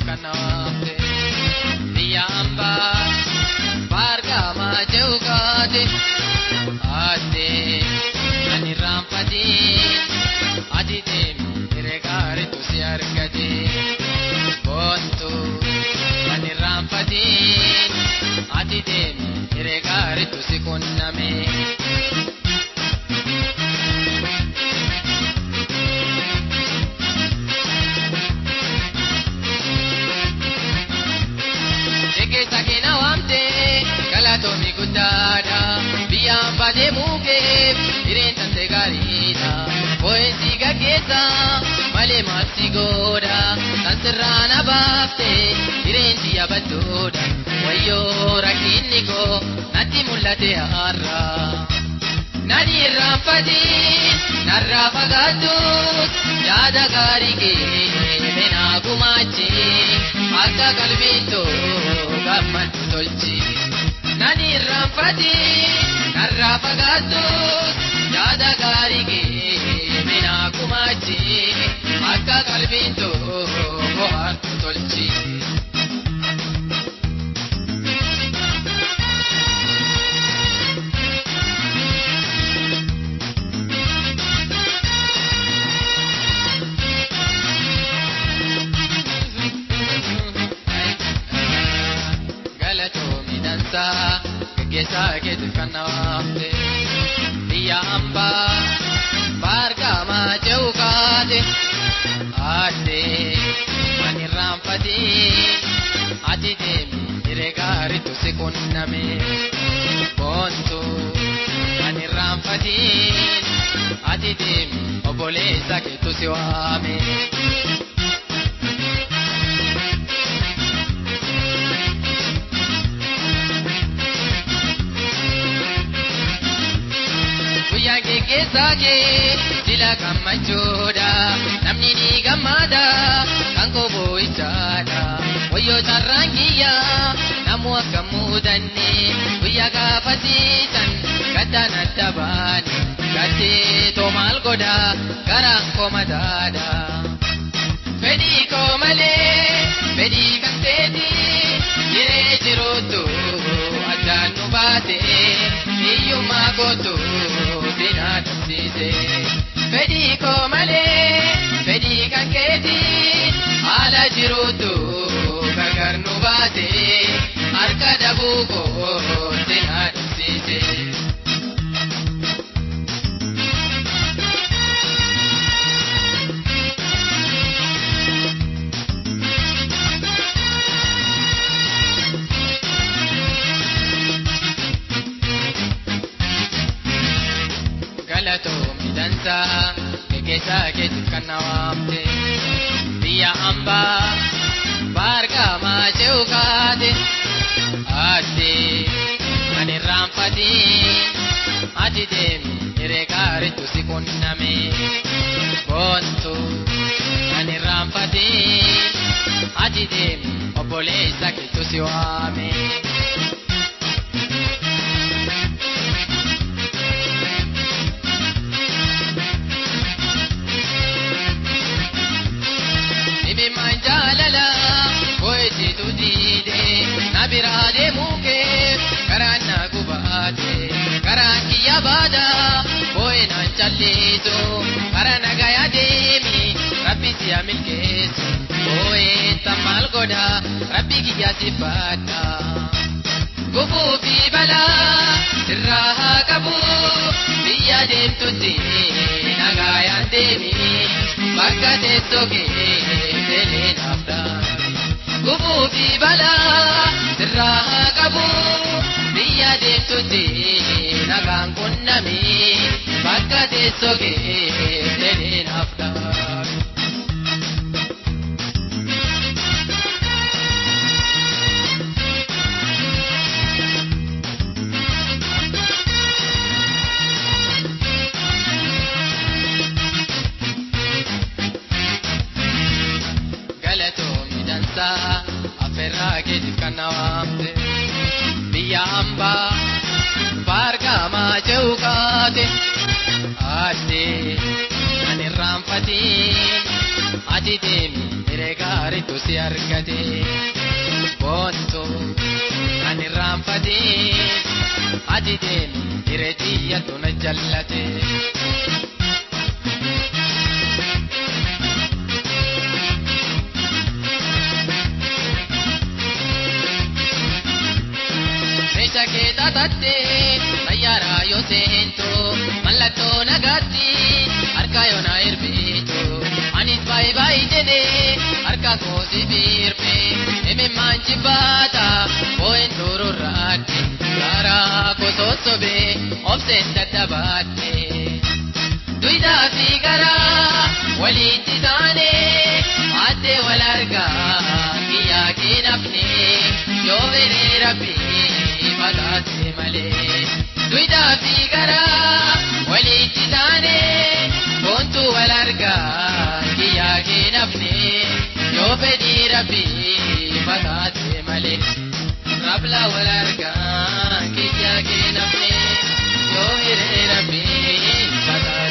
kan na waamte biyya hambaa baargamaa ce'u kaate aaddee ani irraanfatiin ati deemi hiree gaariitu si argate boontu ani irraanfatiin ati deemi hiree gaariitu si qunname. Keessa keena waamte galatoomii guddaadha biyya hambaa deemuu keef hireen tante gaariidha boo'insi gaggeessa malee maal si godha kan sirraa na baafte hireen xiyya baddoodha wayyoo rakkinni koo natti mul'ate har'a. Nani irraanfatiin narraa fagaattus yaada gaarii kee meenaa gumaachi akka qalbiin too gammaddu tolchi. Nani irraanfatiin narraa fagaattus yaada gaarii kee meenaa gumaachi akka qalbiin too bohaartu tolchi. Gaggeessaa keetiif kan na waamte biyya hambaa baargamaa ce'u kaate aaddee ani irraanfatiin ati deemi hiree gaariitu si qunname boontu ani irraanfatiin ati deemi obboleessa keetu si waame. Guyyaan geggeessaa kee sila gammachuudha namni ni gammada kan koo boo'ichaadha wayyoo carraan kiyya namu akka muudanne guyyaa gaafasiisan gaddaan adda baane gaddee too maal godha garaan koo madaadha. Fedhii koo malee fedhii kan teeti jiree jiruutu addaan nu baate hiyyummaa kootu sinaa dhabsiise. Fedhii koo malee fedhii kan keeti haala jiruutu gargar nu baate harka dhabuu koo sinaa dhabsiise. Galatoomii dansaa gaggeessaa keetiif kan na waamte biyya hambaa baargamaa ce'u kaate aaddee ani irraanfatiin ati deemi hiree gaariitu si qunname boontu ani irraanfatiin ati deemi obboleessa keetu si waame. Jaalala boo'isitu diide na biraa deemuu kee karaan na gubaate karaan kiyya baada boo'e naan callisu karaa nagayaa deemi rabbi si'a milkeessu boo'een tan maal godha rabbi kiyya si baadha. Gufuu fi balaa sirraa haa qabu biyya deemtutti nagayaan deemi bakka teessoo kee felee naaf dhaami. Gufuu fi balaa sirraa haa qabu biyya deemtutti nagaan qunnami bakka teessoo kee felee naaf dhaami. Galatoomii dansaa affeerraa keetiif kan na waamte biyya hambaa baargamaa ce'u kaate aaddee ani irraanfatiin ati deemi. Hiree gaariitu si argate. Boontu kan irraanfate ati deemi hiree xiyyatu na jallate. Meeshaa kee taatatte xayyaara yoo seentu mallattoo nagaatti harka yoo na irbitu anis baay'ee baay'ee jedhee harka koo si firfe imimmaan jibbaata boo'een dururraatti garaa koo sossobee obseen dadhabaatti. Duwidaa fi garaa walitti taane addee wal argaa kiyyaa keenafne yoo fedhee rabbii fagaate malee. Duwidaa fi garaa walitti taane boontuu wal argaa kiyyaa keenafne yoo fedhii rabbii fagaate malee. Rabla wal argaa kiyyaa keenafne yoo fedhee rabbii fagaate.